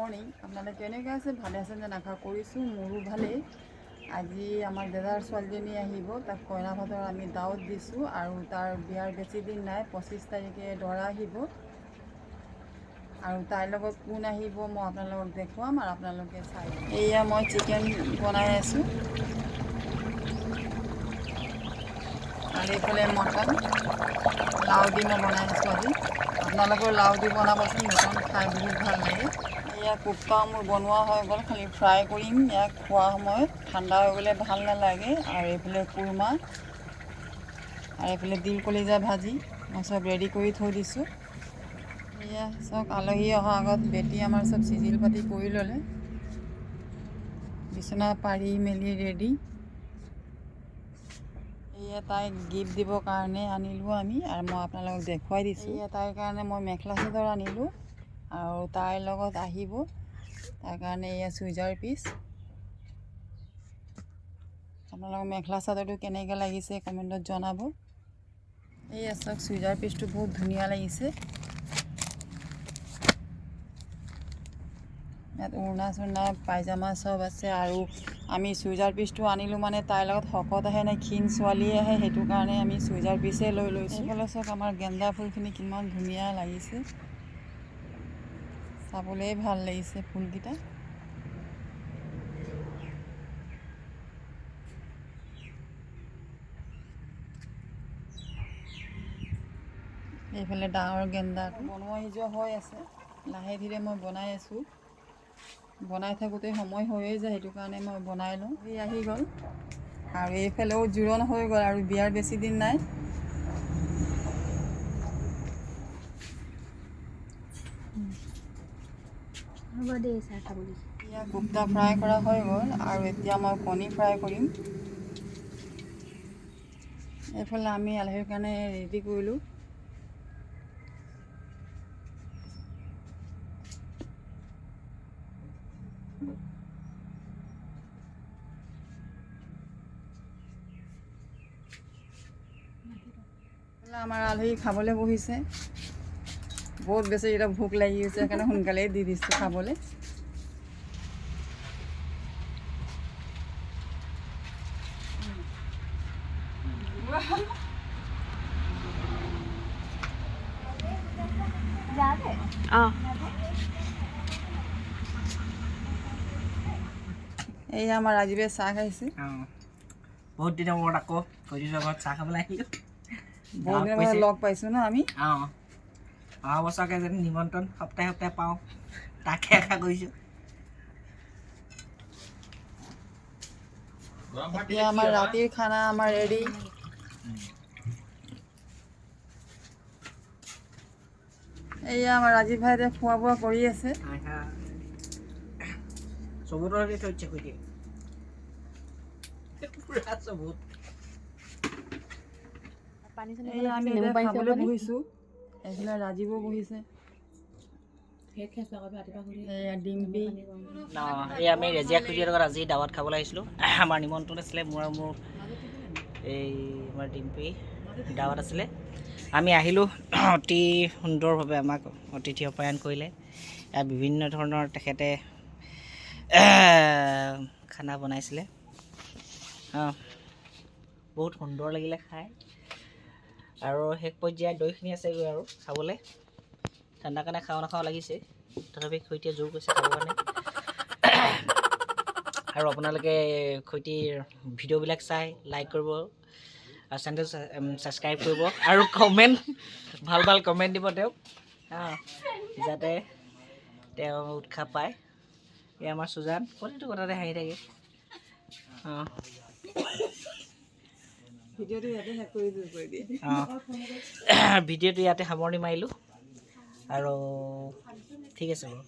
Morning. আপোনালোকে কেনেকৈ আছে? ভালে আছে যেন আশা কৰিছোঁ। মোৰো ভালেই। আজি আমাৰ দাদাৰ ছোৱালীজনী আহিব, তাক কইনা ভাতৰ আমি দাৱত দিছোঁ আৰু তাৰ বিয়াৰ বেছি দিন নাই, 25 তাৰিখে দৰা আহিব। আৰু তাইৰ লগত কোন আহিব মই আপোনালোকক দেখুৱাম আৰু আপোনালোকে চাই। এয়া মই চিকেন বনাই আছোঁ আৰু এইফালে মটন লাও দি মই বনাই আছোঁ আজি। আপোনালোকেও লাও দি বনাবচোন, মটন খাই বহুত ভাল লাগে। এয়া কোপ্তাও মোৰ বনোৱা হৈ গ'ল, খালি ফ্ৰাই কৰিম ইয়াক খোৱা সময়ত, ঠাণ্ডা হৈ গ'লে ভাল নালাগে। আৰু এইফালে কুৰমা আৰু এইফালে দিল কলিজা ভাজি মই চব ৰেডি কৰি থৈ দিছোঁ। এয়া চাওক, আলহী অহাৰ আগত বেটি আমাৰ চব চিজিল পাতি কৰি ল'লে, বিচনা পাৰি মেলি ৰেডি। এয়া তাইক গিফ্ট দিবৰ কাৰণে আনিলোঁ আমি আৰু মই আপোনালোকক দেখুৱাই দিছোঁ। এয়া তাইৰ কাৰণে মই মেখেলা চাদৰ আনিলোঁ আৰু তাইৰ লগত আহিব তাৰ কাৰণে এয়া চুইজাৰ পিচ। আপোনালোকৰ মেখেলা চাদৰটো কেনেকৈ লাগিছে কমেণ্টত জনাব। এয়া চাওক, চুইজাৰ পিচটো বহুত ধুনীয়া লাগিছে। ইয়াত উৰণা চুৰণা পাইজামা চব আছে। আৰু আমি চুইজাৰ পিচটো আনিলোঁ মানে তাইৰ লগত শকত আহে নে ক্ষীণ ছোৱালী আহে, সেইটো কাৰণে আমি চুইজাৰ পিচে লৈ লৈছোঁ। এইফালে চাওক, আমাৰ গেন্দা ফুলখিনি কিমান ধুনীয়া লাগিছে, চাবলৈয়ে ভাল লাগিছে ফুলকেইটা। এইফালে ডাঙৰ গেন্দা বনোৱা সিজোৱা হৈ আছে, লাহে ধীৰে মই বনাই আছোঁ। বনাই থাকোঁতে সময় হৈয়ে যায়, সেইটো কাৰণে মই বনাই লওঁ। এই আহি গ'ল আৰু এইফালেও জোৰোণ হৈ গ'ল আৰু বিয়াৰ বেছি দিন নাই। হ'ব দে, চাহ খাব দিছোঁ। এয়া কোপ্তা ফ্ৰাই কৰা হৈ গ'ল আৰু এতিয়া মই কণী ফ্ৰাই কৰিম। এইফালে আমি আলহীৰ কাৰণে ৰেডি কৰিলোঁ। এইফালে আমাৰ আলহী খাবলৈ বহিছে। বহুত বেছি এতিয়া ভোক লাগি গৈছে, সেইকাৰণে সোনকালেই দি দিছোঁ খাবলৈ। অঁ। এই আমাৰ ৰাজীৱে চাহ খাইছে। অঁ, বহুত দিনৰ মূৰত আকৌ খুৰীৰ ঘৰত চাহ খাবলৈ আহিলোঁ। বহুত দিনৰ মূৰত লগ পাইছোঁ ন আমি। অঁ, অহা বছৰকৈ যেন নিমন্ত্ৰণ সপ্তাহে সপ্তাহে পাওঁ, তাকে আশা কৰিছোঁ। এতিয়া আমাৰ ৰাতিৰ খানা আমাৰ ৰেডি। এয়া আমাৰ ৰাজীৱ ভাইতে খোৱা বোৱা কৰি আছে। চবুতৰ দি থৈ দিছে খুৰীয়ে, পুৰা চবুত। পানী চানী। এয়া আমি এতিয়া খাবলৈ বহিছোঁ। এইফালে ৰাজীৱো বহিছে, এয়া ডিম্পি। অঁ, এই আমি ৰেজিয়া খুৰীৰ লগত আজি দাৱাত খাবলৈ আহিছিলোঁ। আমাৰ নিমন্ত্ৰণ আছিলে, মোৰ আৰু মোৰ এই আমাৰ ডিম্পি দাৱাত আছিলে। আমি আহিলোঁ, অতি সুন্দৰভাৱে আমাক অতিথি আপ্যায়ন কৰিলে। ইয়াত বিভিন্ন ধৰণৰ তেখেতে খানা বনাইছিলে। অঁ, বহুত সুন্দৰ লাগিলে খাই। আৰু শেষ পৰ্যায়ত দৈখিনি আছেগৈ আৰু খাবলৈ। ঠাণ্ডা কাৰণে খাওঁ নাখাওঁ লাগিছে, তথাপি খুৰীটিয়ে জোৰ কৰিছে খাবৰ কাৰণে। আৰু আপোনালোকে খুৰীটিৰ ভিডিঅ'বিলাক চাই লাইক কৰিব আৰু চেনেলটো ছাবস্ক্ৰাইব কৰিব আৰু কমেণ্ট, ভাল ভাল কমেণ্ট দিব তেওঁক, যাতে তেওঁ উৎসাহ পায়। এই আমাৰ সুজান প্ৰতিটো কথাতে হাঁহি থাকে। অঁ। ভিডিঅ'টো ইয়াতে শেষ কৰি দিওঁ, কৰি দিয়ে। অঁ, ভিডিঅ'টো ইয়াতে সামৰণি মাৰিলোঁ আৰু ঠিক আছে বাৰু।